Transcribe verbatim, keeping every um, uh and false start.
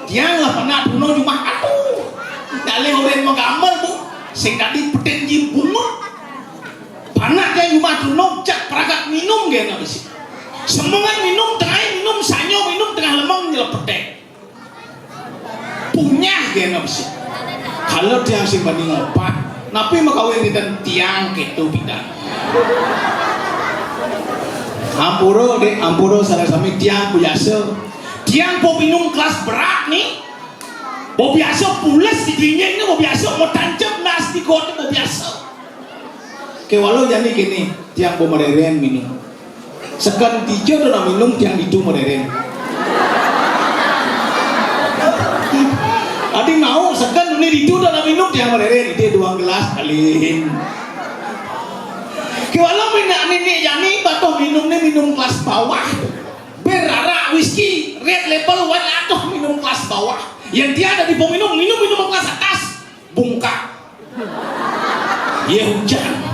Tiang lah panak truna jumah atu. Dalih ulin magamel, Bu. Sing dadi petinju bungut. Panak tiang jumah truna, jak pragat minum gén bisi. Semengan minum, tengah minum, sanyo minum, tengah lemeng nyelepetek. Punyah gén bisi. Kalau tiang sing bani ngobat, napi makawin dinten tiang kéto pidan. Ampura, Dék, ampura sareng sami, tiang biasa. Tiang po minum kelas berat nih. Bo biasa pules di dinding ni, bo biasa mau tancap nas di got, bo biasa. Kéwala jani kéné, tiang bo marérén minum. Seken dija da nak minum, tiang ditu marérén. Adi mau seken né ditu da nak minum, tiang marérén. Ida dua gelas, alin. Kéwala minum né, né jani batoh minum né minum kelas bawah. Bir, arak, whisky, Red Label, wine, atoh minum kelas bawah. Yang tiada di peminum, minum minum kelas atas, bungkak. Ya hujan.